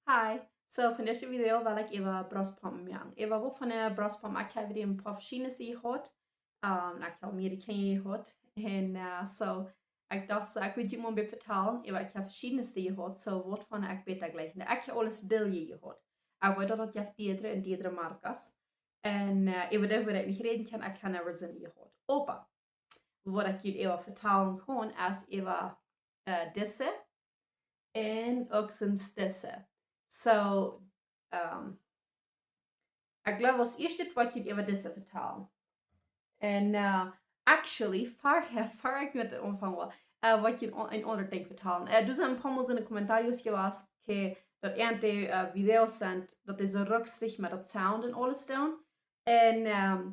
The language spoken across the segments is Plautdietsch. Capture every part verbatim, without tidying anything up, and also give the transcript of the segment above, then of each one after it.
Hi, so fa dit Video well ekj äwa Brostpompen moaken. Äwa waut fa eene Brostpomp, ekj hab een poa veschiedne jehaut. Um, ekj hab mea Kjinja jehaut. Un uh, so, ekj docht, so, ekj well junt mol een bät vetalen, äwa ekj hab veschiedne jehaut, so waut fa eene ekj bäta jlikj. Ekj hab aules Bilje jehaut. Ekj weet daut daut jeft diere un diere Marken. Un uh, äwa dee woa ekj nich räden kjennen, ekj hab never soone jehaut. Oba, waut ekj junt äwa vetalen kaun, es äwa uh, dise un uk soone dise. So, um, ekj jleew, aus ieeschtet woa ekj junt äwa dise vetalen. Un uh, actually, ver, ver ekj met aunfangen well, uh, woa ekj junt een aundret Dinkj vetalen. Uh, doa sent een poa Mol soone comentarios jewast, daut eenje uh, Videos sent, daut dee soo rukjstich met daut Sound un aules doonen. Un um,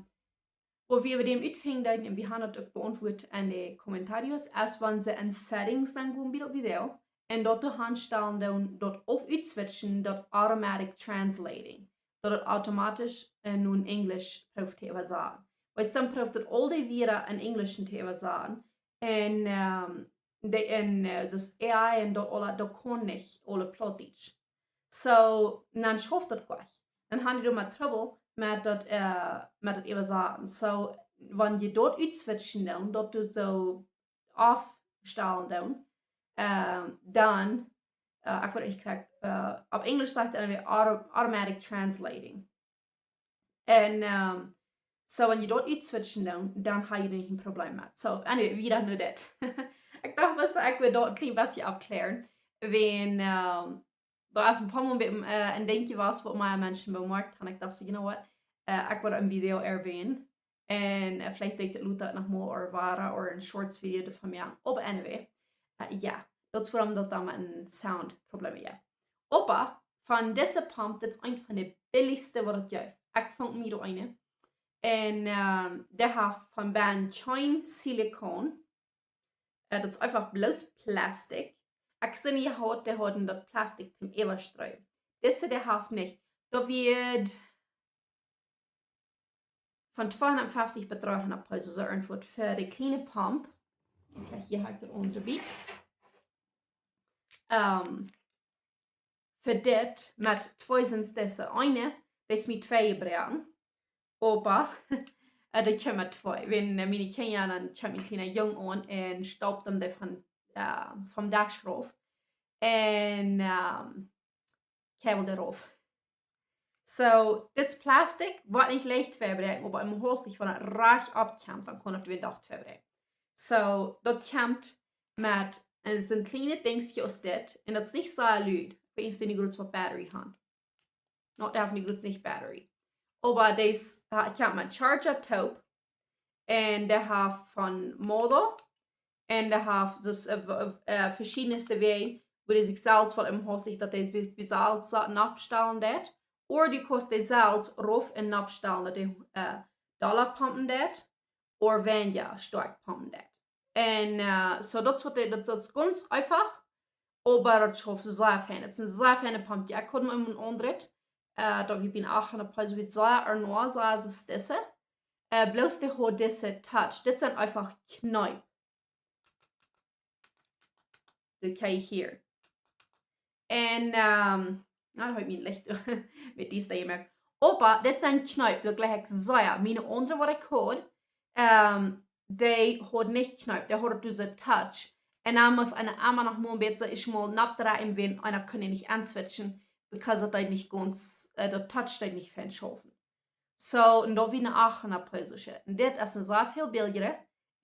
waut wie äwa däm utfinjen deeden, un wie haben daut uk beauntwuat en de comentarios, es wan see en settings dan gonen bie daut Video un daut doa aunstalen doonen, daut auf utswitchen, daut automatic translating, daut et automatisch uh, no Enjlisch prooft to äwasaten. Wiels dan prooft et aul dee Wieed en Enjlisch to äwasaten. Un um, dee, un uh, soo aus A I un daut aule, daut kaun nich aule Plautdietsch. So, dan schauft daut goanich. Dan haben dee doa mau Trubbel met daut, uh, met daut äwasaten. So, wan jie daut utswitchen doonen, daut doa soo aufstalen doonen, um, dan, uh, ekj weet nich krakjt, uh, opp Enjlisch sajcht et auto automatic translating. Un um, so, wan jie daut utswitchen doonen, dan hab jie nich een Problem met. So, anyway, wie dan nu dit. Ekj docht, best ekj well daut een kjlien bät oppkjlären. Wan, um, daut es een poa Mol een bät uh, een Dinkj jewast, waut mea Menschen bemoakjt haben. Ekj docht, so, you know what, uh, ekj well een Video erwähnen. Un uh, veleicht deed ekj daut lota noch mol ooda wada ooda een Shorts Video doavon moaken. Oba anyway, uh, jo, daut es wuarom daut doa mau een Sound Problem jeft. Oba von dise Pomp, daut es eent von de billichste waut et jeft. Ekj funk mie doa eene. Un um, dee haft von bennen kjeen Silikon. Uh, daut es eefach bloos Plastik. Ekj sie nich jehaut, dee hauden daut Plastik toom äwastriepen. Dise, dee haft nich. Daut wia von tweehundatfeftich bat dreehundat Pesos, soo irjentwaut fa de kjliene Pomp. Ekj, hia hab ekj daut aundre Biet. Um, fa dit met twee sent dise eene, dee es mie twee jebroaken. Oba, uh, dee kjeem met twee. Wan uh, miene Kjinja, dan kjeem mien kjliena Jung aun un staupt am dee von, uh, vom Desch rauf. Un um, kjebelt dee rauf. So, dit es Plastik, woat nich leicht tweijebrooken, oba em Haus nich, wan et rajcht oppkjemt, dan kaun et wada tweijebrooken. So, daut kjemt met een, soon kjlienet Dinkjsje aus dit, un daut es nich soo lud, weens dee nich groot waut Batterie haben. No, dee haft nich groot nich Batterie. Oba dee es, uh, kjemt met Charger toop, un dee haft von Modo, un dee haft dus uh, uh, veschiedne Wäaj, woo dee sikj selfst waut em Haus, daut dee sikj selfst saten oppstalen deit. Ooda du kaust dee selfst rauf un oppstalen, daut dee uh, dolla pompen deit, ooda weinja stoakj pompen deit. Un uh, so daut es waut dee, daut, daut es gaunz eefach, oba daut schauft sea fein. Et es een sea feina Pomp. Jo, ekj haud mau een aundret, uh, daut wia bie een achthundat Pesos, wia sea ernoa, soo aus dise. Uh, bloos dee haud dise Touch. Dit sent eefach Kjneep. Daut kjrie jie hia. Un, um, no, daut haud mie nich met dee jemoakt. Oba dit sent Kjneep, daut jlikj ekj sea. Miene aundre waut ekj haud, um, dee haud nich Kjneep, dee haud dise Touch. Un dan must eena emma noch mol een bät, ekj mol nopp dreien, wan eena kunn nich aunswitchen, because daut deed nich gaunz, uh, daut Touch deed nich fein schaufen. So, un daut wia een achthundat Pesos. Un dit es een sea väl billijere,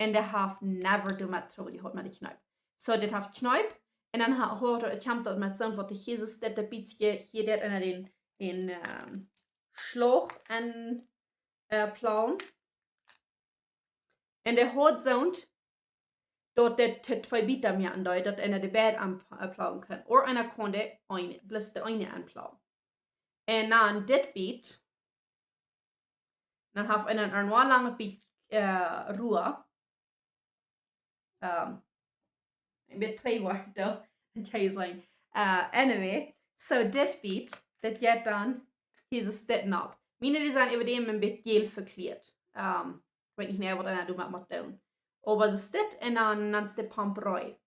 un dee haft never doamet Trubbel jehaut met de Kjneep. So, dit haft Kjneep, un dan ha-, haud, kjemt daut met soont waut de Jesus dit, de Bietje, hia dit un dan een, een, um, Schlauch en, uh, plauen. Un dee haud soont, daut dit twee Bieta moaken deed, daut eena de beid aun, uh, plauen kaun. Ooda eena kaun de eene, bloos de eene aunplauen. Un dan dit Biet, dan haft eena een, een langet Biet, uh, Rua. Um, een bät trei woat, though. Daut kjenn jie seenen. Uh, anyway, so dit Biet, daut jeit dan, hia es dit nopp. Miene, dee sent äwa däm een bät jäl vekjleet. Um, ekj weet nich mea waut eena doamet mott doonen. Oba soo es dit un dan, dan es de Pomp reed.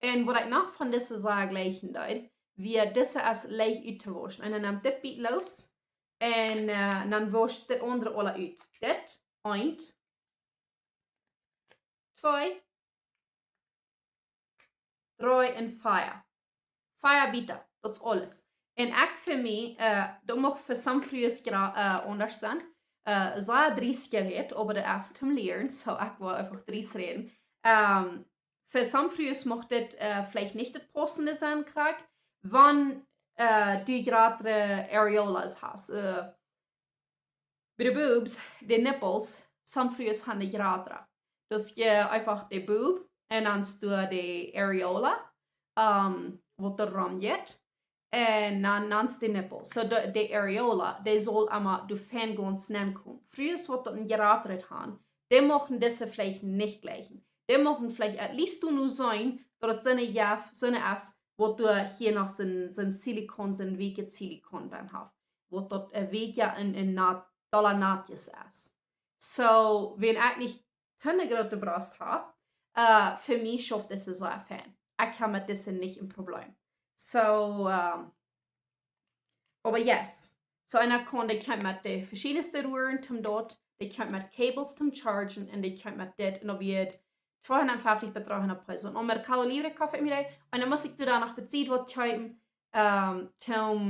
Un waut ekj noch von dise Sach jlikjen deed, wia dise es leicht uttowauschen. Un dan nemt dit Biet loos un äh, dan wauscht dit aundre aula ut. Dit, eent, twee, dree un vea. Vea Bieta, daut es aules. Un ekj fa mie, äh, daut mucht fa some Frues gra- äh, aundasch sennen. Äh, sea driest jerät, oba daut es toom lieren, so ekj well eefach driest räden. Ähm, fa some Frues mucht dit äh, veleicht nich daut paussende sennen, krakjt, wan äh, du jratre areolas hast. Äh, bie de boobs, de nipples, some Frues han de jratre. Dus je eefach de boob un dan hast du de areola, ähm, waut doa rom jeit. Un dan, dan hast de nipple. So de, de areola, dee saul emma doa fein gaunz nenkomen. Frues waut daut een jratret han, dee muchten dise veleicht nich jlikjen. Dee muchten veleicht at least doa nu sennen, daut et soone jeft, soone es, waut doa hia noch soon, soon Silikon, soon weakjet Silikon bennen haft. Waut daut äh, weakja un, un nat, dolla natjes es. So, wan ekj nich kjeene groote Brost hab, äh, fa mie schauft dise sea fein. Ekj hab met dise nich een Problem. So, ähm, oba yes. So, eena kaun, dee kjemt met de veschiednste Roaren toom daut, dee kjemt met Cables toom chargen un dee kjemt met dit un daut wia tweehundatfeftich bat dreehundat Pesos. Un Mercado Libre kofft ekj mie dee. Un dan must ekj doa noch bie Seed waut kjeepen, ähm, toom,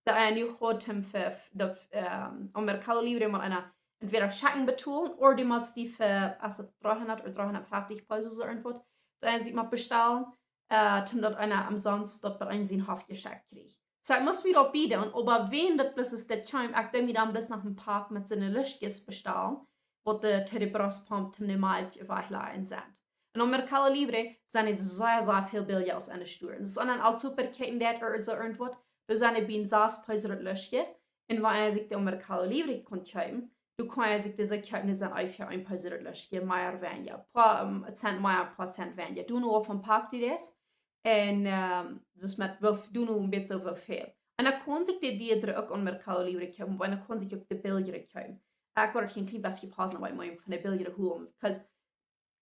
daut eena nu haft toom fa, daut, ähm, un Mercado Libre mott eena entweda Schekjen betolen, ooda du motst dee fa, aus et dreehundat ooda dreehundatfeftich Pesos ooda irjentwaut, daut eena sikj mott bestalen, äh, toom daut eena omsonst daut bie eenem sien Hoff jeschekjt kjricht. So, ekj must mie doa bie doonen, oba wan daut bloos es daut kjeem, ekj deed mie dan bloos noch een Pak met soone Lüschtjes bestalen, waut de, to de Brostpomp toom de Malkj wajchlajen sent. Un opp Mercado Libre sent dee sea, sea väl billja aus enne Stua. Daut es aun een Al Super kjikjen, daut ooda soo irjentwaut. Doa sent dee bie een sas Pesos daut Lüschtje. Un wan eena sikj dee opp Mercado Libre kaun kjeepen, doa kaun eena sikj dise kjeepen, dee sent onjefäa een Pesos daut Lüschtje, mea ooda weinja. Poa, ähm, Cent mea, poa Cent weinja. Doa no waut fa een Pak du deist. Un, ähm, dus met woo, doa no een bät soo woo väl. Un dan kaun sikj dee diedre uk opp Mercado Libre kjeepen, oba dan kaun sikj uk dee billjre kjeepen. Ekj wudd hia een kjlien bät paussen, oba ekj mott von dee billjre holen, because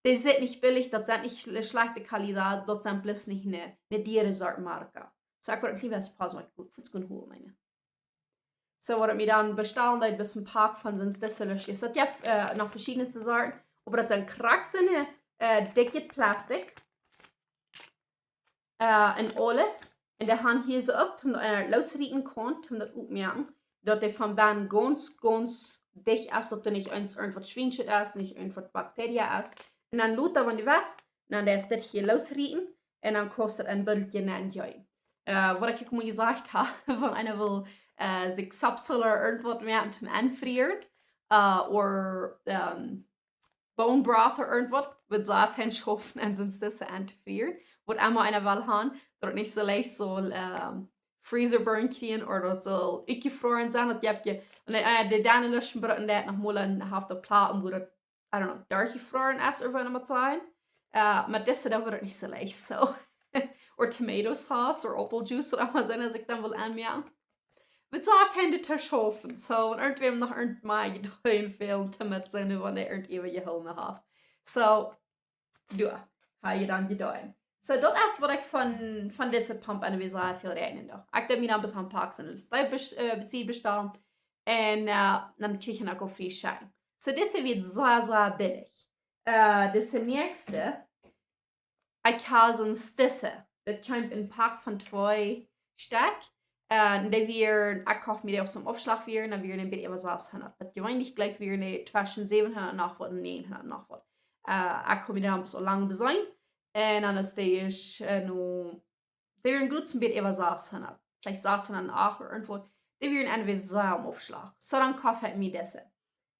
dee sent nich billich, daut sent nich schle-, schlajchte Qualität, daut sent bloos nich eene, eene diere Sort Marke. So, ekj wudd een kjlien bät paussen, oba ekj wudd fuaz gonen holen, eene. So, waut ekj mie dan bestalen deed, wia een Pak von soone Lüschtjes. Daut jeft, äh, noch veschiedne Sorten, oba daut sent krakjt soone, äh, dikje Plastik. Äh, un aules. Un dee han hia soo uk, om daut eena loosrieten kaun, om daut opmoaken, daut dee von bennen gaunz, gaunz dicht es, daut doa nich eens irjentwaut Schwienschet es, nich irjentwaut Bakterie es. Un dan lota, wan du west, dan deist dit hia loosrieten un dan kaust daut een Buttelkje nenjeien. Äh, waut ekj uk mol jesajcht hab, wan eena well, äh, sikj Sapsel ooda irjentwaut moaken toom enfrieren, äh, ooda, ähm, bone broth ooda irjentwaut, wudd sea fein schaufen un soone Lüschtjes enfrieren. Waut emma eena well han, daut et nich soo leicht saul, ähm, freezer burn kjrieen ooda daut saul utjefroaren sennen. Daut jeft je, un, äh, de Dännelüschtjen brucken daut noch mol un haft de Platen, wua daut, I don't know, derchjefroaren es ooda waut emma sennen. Äh, oba dise, daut woat nich soo leicht, so. Ooda tomato sauce ooda apple juice, waut emma sennen, aus ekj dan well aunmoaken. Wudd sea fein daut to schaufen. So, wan irjentwäm noch irjent mea Jedanken fält, toom met sennen, wan hee irjent äwa jehoolen haft. So, doa, hab ekj dan jedonen. So, daut es waut ekj von, von dise Pomp aun, woo sea väl räakjnen doa. Ekj deed mie dan bloos een Pak soone, daut bes-, äh, bie Seed bestalen. Un, äh, dan kjrieech ekj uk aul frie Schekjen. So, dise wia sea, sea billich. Äh, dise näakjste, ekj hab soone dise. Daut kjeem een Pak von twee Stekj. Äh, un dee wieren, ekj koft mie dee opp soon Aufschlag wieren, dan wieren dee een bät äwa sashundat. Oba jeweenlich jlikj wieren dee tweschen säwenhundat noch waut un näajenhundat noch waut. Äh, ekj kaun mie dee dan soo lang beseenen. Un dan es dee, äh, nu, dee wieren groots een bät äwa sashundat. Veleicht sashundat un acht ooda irjentwaut. Dee wieren aun dän Aufschlag. So, dan koft ekj mie dise.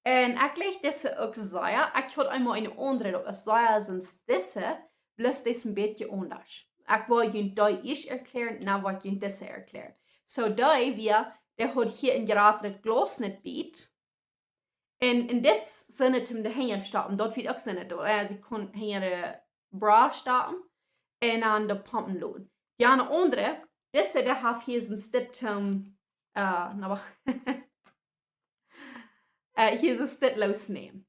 Un ekj jlikj dise uk sea. Ekj haud eemol eene aundre, daut wia sea soo aus dise, bloos dee es een bät aundasch. Ekj well junt dee ieescht erkjlären, dan well ekj junt dise erklären. So, dee wia, dee haud hia een jratret Glaus nich bie. Un, un dit sent toom de Henj stoppen, daut wia uk soo nich, äh, see kunn hinja de Bra stoppen un aun de Pompen loten. Dee aundre, dise, dee haft hia soon Stekj toom, äh, na, wacht. Äh, hia es dit loosnämen.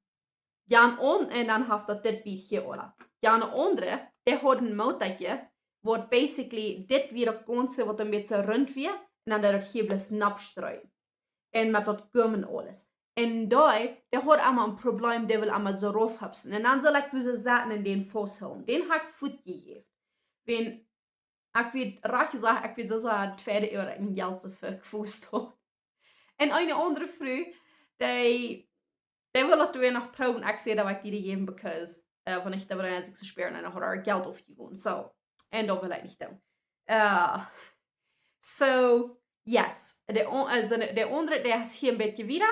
Jan on-, un dan haft daut dit Biet hia, ooda? Jan aundre, dee haud een Motorkje, waut basically dit wia daut gaunze waut een bät runt wia, un dan deed daut hia bloos nopp streien. Un met daut Gum un aules. Un dee, dee haud emma een Problem, dee wull emma soo rauf hupsen. Un dan sull ekj dise Sachen en dän fausthoolen. Dän haud ekj fuat jejäft. Wan, ekj weet, rajcht jesajcht, ekj weet soo sea tweede Uhr en Jelt soo fa Kwust haud. Un eene aundre Fru, dee, dee wull daut doa noch proowen, ekj säd, daut ekj die dee jäwen, because, äh, wan ekj doa wia, aus ekj soo spieren, dan haud äa Jelt aufjegonen. So, un daut wull ekj nich doonen. Äh, so, yes. De, o- also de, de aundre, dee es hia een bät wieda,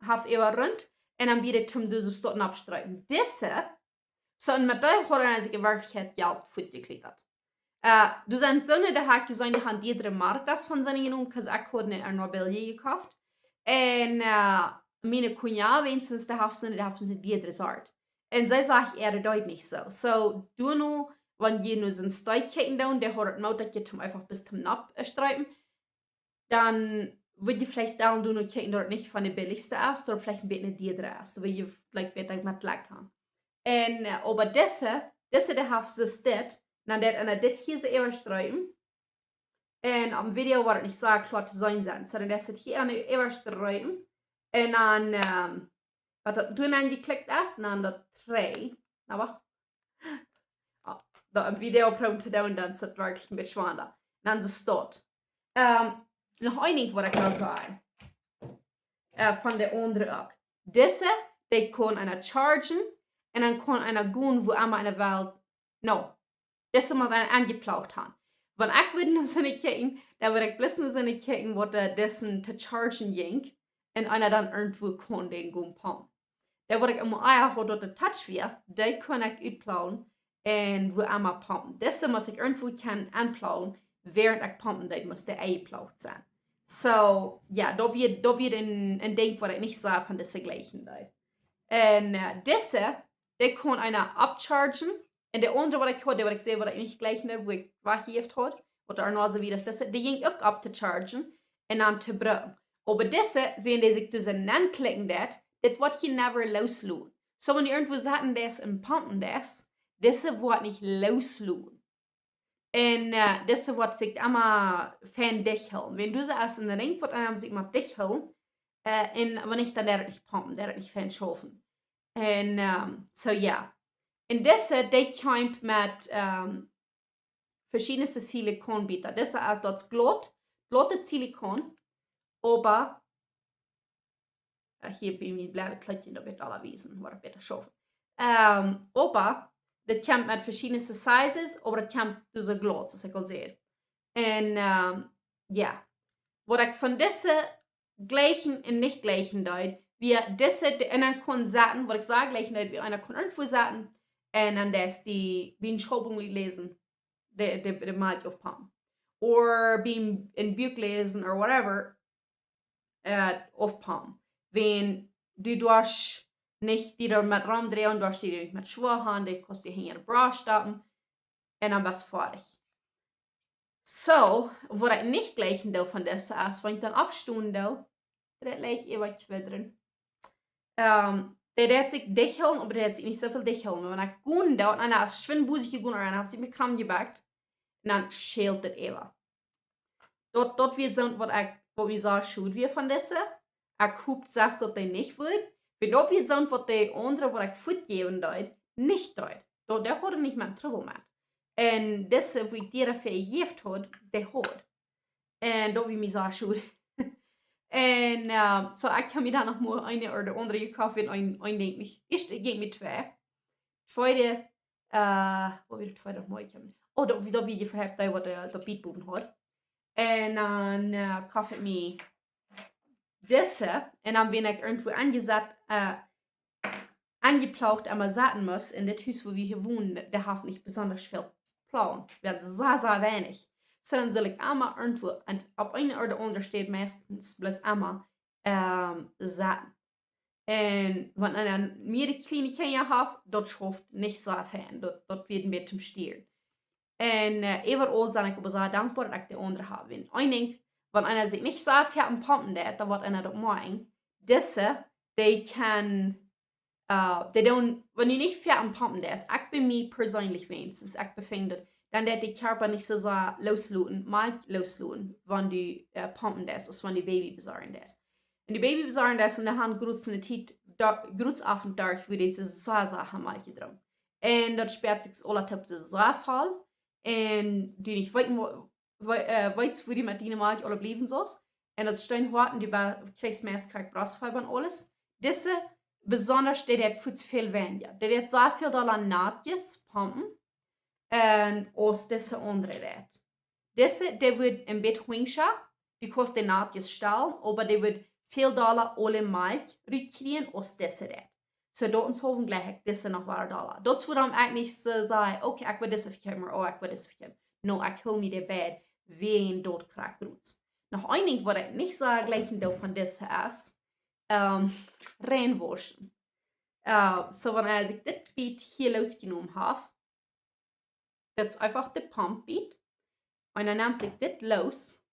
haft äwa runt, un dan wia dee toom dise Stoten oppstreien. Dise, so, un met dee haud hee sikj en Werkjlichkjeit Jelt fuat jekjliet. Äh, doa sent soone, dee haud ekj jeseenen, dee hauden diedre Markas von siene jenomen, because ekj haud ne Arnobilje jekoft. Un, äh, miene Kunja, weens dee haft soone, dee haft soone diedre Sort. Un see sajcht, äa, daut deit nich soo. So, doa nu, wan jie nu soon Steak kjikjen doonen, dee haud daut Moot, daut jie toom eefach bloos toom nopp, äh, streien, dan wudd jie veleicht dan doa nu kjikjen, daut daut nich von de billichste es, daut veleicht een bät diedra es, daut wudd jie, like, bäta met leckren. Un, äh, oba dise, dise, dee haft soo dit, dan deed eena dit hia soo äwastreien. Un opp een Video woat daut nich soo kloa to seenen sennen. So, dan deed see hia äwastreien. Un dan, ähm, waut daut doa aunjeklikjt es, un dan daut dree. Na, wacht. Oh, daut een Video proowen to doonen, dan es daut werkjlich een bät schwanda. Dan es daut. Ähm, noch een Dinkj waut ekj well sajen. Äh, von de aundre uk. Dise, dee kaun eena chargen, un dan kaun eena gonen, wua emma eena well, no, dise mott eena aunjeplaugt haben. Wan ekj wudd no soone kjikjen, dan wudd ekj bloos no soone kjikjen, waut, äh, dise to chargen jinkj, un eena dan irjentwua kaun dän gonen pumpen. Dan wudd ekj emma, ah jo, haud daut de Touch wia, dee kaun ekj utplauen, un wua emma pumpen. Dise mott ekj irjentwua kjennen aunplauen, wäarent ekj pumpen deed, mott dee enjeplaugt sennen. So, jo, daut wia, daut wia een, een Dinkj waut ekj nich soo von dise jlikjen deed. Un, äh, dise, dee kaun eena upchargen. Un de aundre waut ekj haud, dee waut ekj säd, waut ekj nich jlikjen deed, wua ekj wajchjejäft haud, waut doa noch soo wia, daut dise, dee jinkj uk up to chargen un dan to brucken. Oba dise, sent dee sikj doa soo nenn klikjen deed, dit woat hia never loosloten. So, wan du irjentwua setten deist un pumpen deist, dise woat nich loosloten. Un, äh, dise woat sikj emma fein dicht hoolen. Wan du see aus een Dinkj waut eena sikj mott dicht hoolen, äh, un wan nich, dan deit daut nich pumpen, deit daut nich fein schaufen. Un, ähm, so jo. Un dise, dee kjemt met, ähm, veschiedne Silikonbieta. Dise, äh, daut es glaut, glaut Silikon, oba äh, hia bie mie blift et kjlien, daut woat aula wiesen, woat bäta schaufen. Ähm, oba, daut kjemt met veschiedne sizes, oba daut kjemt doa soo glaut, soo aus ekj aul säd. Un, ähm, jo. Waut ekj von dise jlikjen un nich jlikjen deed, wia dise, dee eena kaun setten, waut ekj saj jlikjen deed, wia eena kaun irjentwua setten, un dan deist dee, bie een Schaubung läsen, dee, dee, dee Malkj aufpumpen. Or bie een, een Buak läsen, or whatever, äh, aufpumpen. Wan du doascht nich die doamet romdreien, doascht die nich met schwoa han, dee kaust du hinja de Brust stoppen un dan best foadich. So, waut ekj nich jlikjen doo von dise es, wan ekj dan oppstonen doo, daut leicht äwa kjwiddren. Ähm, dee deit sikj dicht hoolen, oba dee deit sikj nich soo väl dicht hoolen. Wan ekj gonen doo, un dan es schwind bosich jegonen, un dan haft see mie krank jebackt, un dan schält et äwa. Daut, daut wia soont waut ekj, waut mie soo schod wia von dise. Ekj hopd selfst daut dee nich wudd. Wiels daut wia soont waut de aundre waut ekj fuatjäwen deed, nich deed. Daut, dee hauden nich mea Trubbel met. Un dise, wua ekj dee fa jejäft haud, dee haud. Un daut wia mie soo schod. Un, äh, so ekj hab mie dan noch mau eene ooda de aundre jekoft, un een, een Dinkj nich, ieescht jinkj mie twee. Tweede, äh, waut wia daut tweede noch mau? Ekj hab, oh, daut, daut wia je vehept, dee waut, äh, daut Beat bowen haud. Un dan, äh, koft ekj mie dise, un dan, wan ekj irjentwua aunjesat, äh, aunjeplaugt emma setten must, en dit Hus, wua wie hia wonen, dee haft nich besonda väl Plauz. Wie haben sea, sea weinich. So, dan sull ekj emma irjentwua aun, opp eene ooda aundre Städ meistens bloos emma, ähm, setten. Un wan eena mea kjliene Kjinja haft, daut schauft nich soo fein. Daut, daut woat een bät toom stieren. Un, äh, äwaraul sie ekj oba sea dankboa daut ekj de aundre hab. Wan een Dinkj, wan eena sikj nich soo väl aun pumpen deit, dan woat eena daut moakjen. Dise, dee kjennen, äh, dee doonen, wan du nich väl aun pumpen deist, ekj bie mie perseenlich weens, ekj befinj daut, dan deit de Kjarpa nich soo sea loosloten, Malkj loosloten, wan du, äh, pumpen deist, aus wan du Baby besorjen deist. Un de Baby besorjen deist, un dan han Gruts ne Tiet, do-, Gruts oft en Dach, wua dee soo sea, sea han Malkj jedrunken. Un daut späat sikj aula toop soo sea voll. Un du nich weeten, wo-, we-, äh, weetst, wua du met diene Malkj aula bliewen sust. Un daut steit hoat un du be-, kjrichst meist krakjt Brostfeeba un aules. Dise, besonda, dee deit fuaz väl wenja. Dee deit sea väl dolla Natjes pumpen, un aus dise aundre deit. Dise, dee woat een bät hunjscha, du kaust de Natjes stalen, oba dee woat väl dolla aule Malkj rutkjrieen aus dise deit. Soo, daut es soo, jleich ekj dise noch wada dolla. Daut es wuarom ekj nich soo saj, okay, ekj well dise vekjeepen, oh, ekj well dise vekjeepen. No, ekj hool mie dee beid, wäajen daut krakjt Gruts. Noch een Dinkj waut ekj nich soo jleichen doo von dise es, ähm, reinwauschen. Äh, soo, wan ekj dit Biet hia loosjenomen hab, daut es eefach de Pump Biet. Un dan nemt sikj dit loos.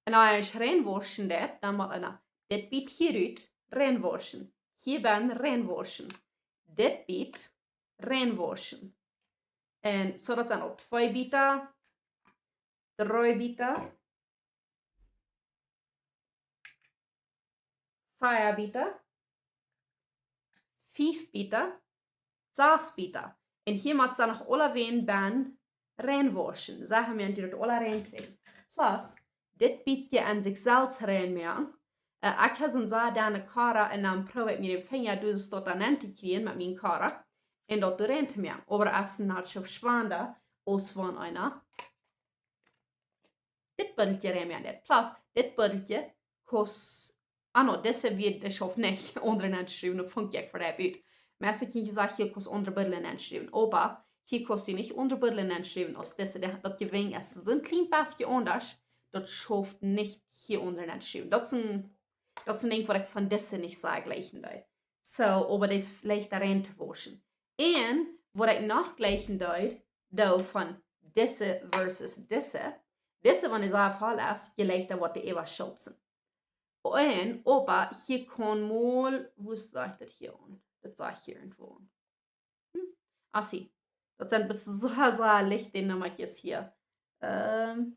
Un wan eena reinwauschen deit, dan mott eena dit Biet hia rut reinwauschen. Hia bennen reinwauschen. Dit Biet reinwauschen. Un soo, daut sent aul twee Bieta, dree Bieta, vea Bieta, fief Bieta, sas Bieta. Un hia mott dan noch aulawäajen bennen reinwauschen. Soo ha wie daut aula reinkjrieejen. Plus, dit Bietje aun sikj selfst reinmoaken. Äh, ekj hab soone sea denne Kora un dan proow ekj met dän Finja, doo daut dan aun to kjrieen met miene Kora. Un daut doa rein to moaken. Oba daut es een Nacht schwanda, aus wan eena dit Buddeltje reinmoaken deit. Plus, dit Buddeltje kost, ah no, dise wia, dee schauft nich, aundre nenschriewen, daut funk ekj fa dee ut. Meist kjenn jie sajen, hia kost aundre Buddel nenschriewen. Oba, hia kost du nich aundre Buddel nenschriewen, aus dise, dee, daut Jewinj es een kjlien bät aundasch, daut schauft nich hia aundre nenschriewen. Daut es een, daut es een Dinkj waut ekj von dise nich soo jleichen doo. Soo, oba dee es leichta rein to wauschen. Un waut ekj noch jleichen doo, doo von dise versus dise, dise, wan dee soo voll es, jleicht daut waut dee äwa schulzen. Un, oba, hia kaun mol, woo es daut hia aun? Daut sach hia irjentwoo aun. Hm? Ah, see. Daut sent bes-, soo, soo lichte Nummasch hia. Ähm,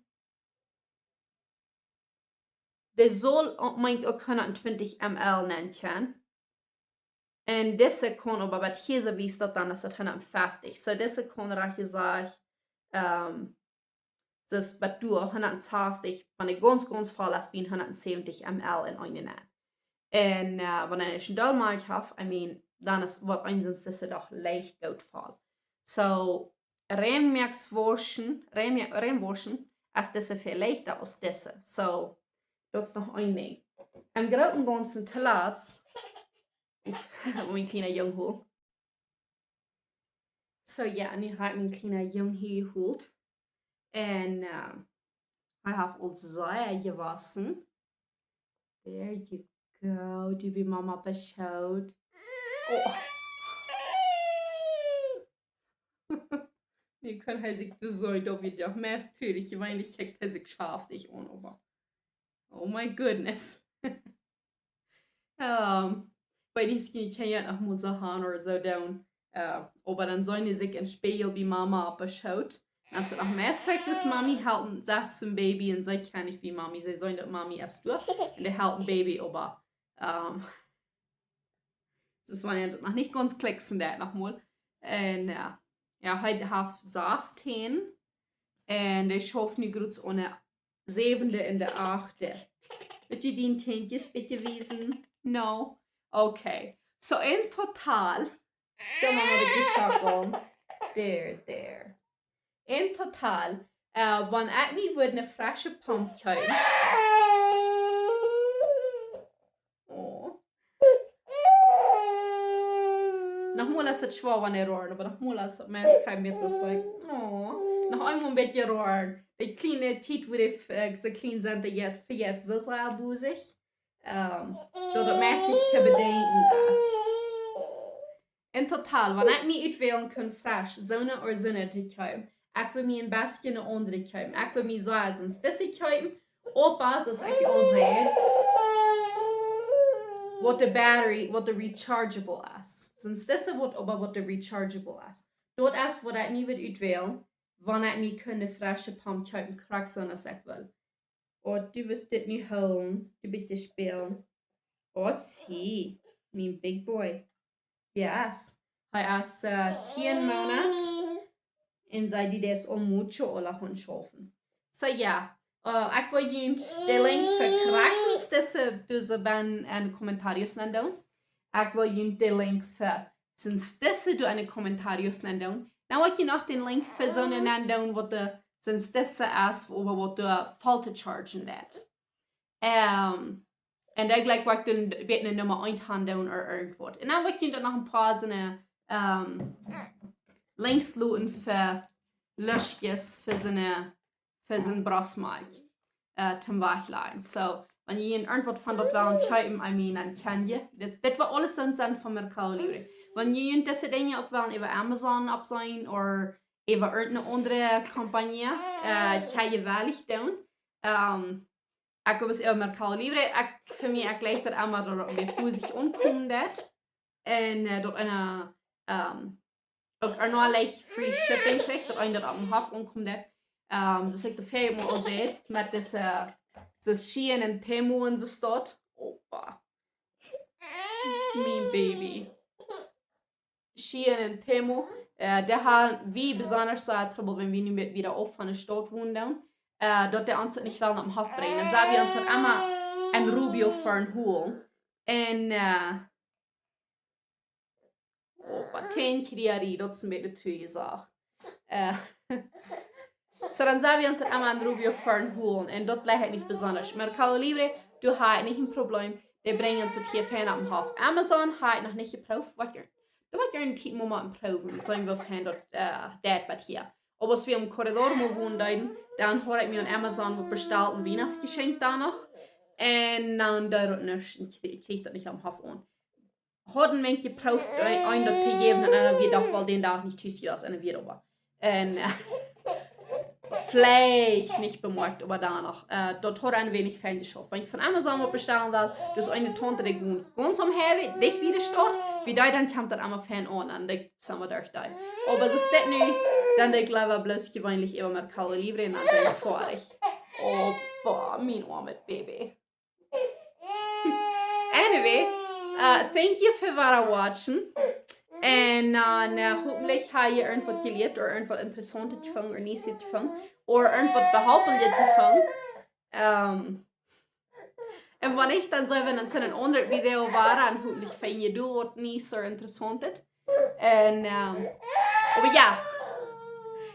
dee saul uk, meen ekj, uk hundat twintich M L nenn kjennen. Un dise kaun oba, waut hia soo wiest daut dan, es daut hundat feftich. Soo, dise kaun rajcht jesajcht, ähm, daut es bat doa hundat sastich, wan dee gaunz, gaunz voll es, bie hundat säwentich M L en eene nenn. Un, äh, wan eena een Dollmaul haft, I mean, dan es waut eent sent dise doch leicht goot voll. Soo, reinwauschen, rein-, reinwauschen, es dise väl leichta aus dise. Soo, daut es noch een Dinkj. Em Grooten Gaunzen toolatst, mien kjliena Jung hol. Soo jo, nu hab ekj mien kjliena Jung hia jeholt. Un, äh, hee haft aul sea jewossen. There you go, du best Mama beschoot. Oh. Nu kaun hee sikj dus soo, daut wia daut meist trurich, jeweenlich kjikjt hee sikj schaftich aun, oba oh my goodness. Ähm, bie dee kjenn jie noch mol soo han ooda soo doonen. Äh, oba dan sent dee sikj em Spieejel bie Mama oppem Schoot. Dan sent noch mea Tricks, aus Mami halpen, sajcht see Baby un see kjennen nich bie Mami. See sent daut Mami es doa. Un dee halpen Baby, oba, ähm, daut es, wan daut noch nich gaunz klikjt, daut noch mol. Un jo, jo, hee haft sass Tänen. Un dee schauft nu groots aun de säwende un de achte. West du dien Tänkjes bitte wiesen? No? Okay. Soo, en total. Soo, Mama, bitte schaukeln. There, there. En total, äh, wan ekj mie wudd ne fresche Pump kjeepen. Oh. Noch mol es et schwoa, wan dee roaren, oba noch mol es et, Mensch, kjeen Witz, es like, oh. Noch eemol een bät roaren. De kjliene Tiet, wua dee, äh, soo kjlien sent, dee jeit, vejeit soo sea bosich. Ähm, daut et meist nich to bedenkjen es. En total, wan ekj mie utwälen kunn, fresch, soone ooda soone to kjeepen, ekj wudd mie een bät ne aundre kjeepen. Ekj wudd mie soo aus dise kjeepen, oba, aus ekj aul säd, waut de battery, waut de rechargeable es. Soo dise waut, oba waut de rechargeable es. Daut es waut ekj mie wudd utwälen. wan ekj mie kunn eene fresche Pomp kjeepen, krakjt soo aus ekj well. Oh, du wurscht dit nu hoolen, du best spälen. Oh, see, mien big boy. Yes. Hee es, äh, tieen Moonat. Un see deit daut aul mucho aula schaufen. So, jo. Äh, ekj well junt de Link fa krakjt soo aus dise, dise bennen en de Kommentaren nenn doonen. Ekj well junt de Link fa soo aus dise doa en de Kommentaren nenn doonen. Dan well ekj junt noch dän Link fa soone nenn doonen, waut de, soo aus dise es, oba waut de Falte chargen deit. Ähm, un dan jlikj woa ekj dan een bät Numma eent han doonen ooda irjentwaut. Un dan well ekj junt dan noch een poa soone, ähm, Links loten fa Läschkjes fa soone, fa soon Brostmelkj, äh, toom wajchlajen. So, wan jie irjentwaut von daut wellen kjeepen, I mean, dan kjenn jie. Dis, dit woat aules dan sennen von Mercado Libre. Wan jie dise Dinja uk wellen äwa Amazon oppseenen ooda äwa irjenteene aundre Compania, äh, kjenn jie wellich doonen. Ähm, ekj hab daut äwa Mercado Libre, ekj, fa mie, ekj jlikj daut emma daut daut bie Hus aunkomen deit. Un, äh, daut eena, ähm, uk noch leicht free shipping kjricht, daut eena daut opp dän Hoff aunkomen deit. Ähm, daut ekj doa väl mol aul säd, met dise, dise Shein un Temu un soo waut. Opa. Mien Baby. Shein un Temu, äh, dee haben wie besonda sea Trubbel, wan wie nu met wieda auf von de Staut wonen doonen. Äh, daut dee ons daut nich wellen opp dän Hoff brinjen. Dan saj wie ons daut emma en Rubio fa een Hool. Un, äh, oh, waut een Kriari, daut es een bät trurich, saj. Äh, so, dan saj wie ons daut emma en Rubio fa een Hool. Un daut jlikj ekj nich besonda. Mercado Libre, doa hab ekj nich een Problem. Dee brinjen ons daut hia fein opp dän Hoff. Amazon hab ekj noch nich jeprooft, waut ekj, doa woa ekj eene Tiet mol proowen. Seenen woo fein daut, äh, deit waut hia. Oba aus wie em Corredor mol wonen deeden, dan haud ekj mie aun Amazon waut bestalt, een Wienachtsjeschenkj dan noch. Un dan deed daut nuscht, un kjrie-, kjrieech daut nich opp dän Hoff aun. Haud een Mensch jeprooft, een, een daut to jäwen, un dan wia doch woll dän Dach nich tus jewast, un dan wia oba. Un, äh, veleicht nich bemoakjt, oba dan noch. Äh, daut haud een bät fein jeschauft. Wan ekj von Amazon waut bestalen well, daut es eene Taunte, dee woont gaunz aum Highway, dicht bie de Staut, bie dee dan kjemt daut emma fein aun, un dee sent emma derch dee. Oba soo es daut nu, dan doo ekj leewa bloos jeweenlich äwa Mercado Libre un dan sent ferrich. Oh, boah, mien oamet Baby. Anyway, uh, thank you fa waut watchen. Un dan, uh, hopentlich hab jie irjentwaut jelieet ooda irjentwaut Interessauntet jefungen ooda Niees jefungen ooda irjentwaut Behalplichet jefungen. Um, un wan nich, dan seenen wie ons en een aundret Video wada un hopentlich finj jie doa waut Niees ooda Interessauntet. Un, um, oba jo.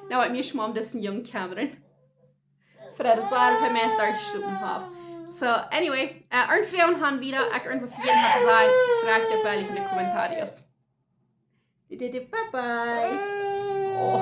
Nu woa ekj mie schmock disen Jung kjemmren. Fa daut ekj daut sea fa mie stark jeschloten hab. So, anyway, uh, irjent Froagen han wieda, ekj irjentwaut vejäten hab to sajen, froagt daut woll en de Kommentaren. Bye bye. Oh.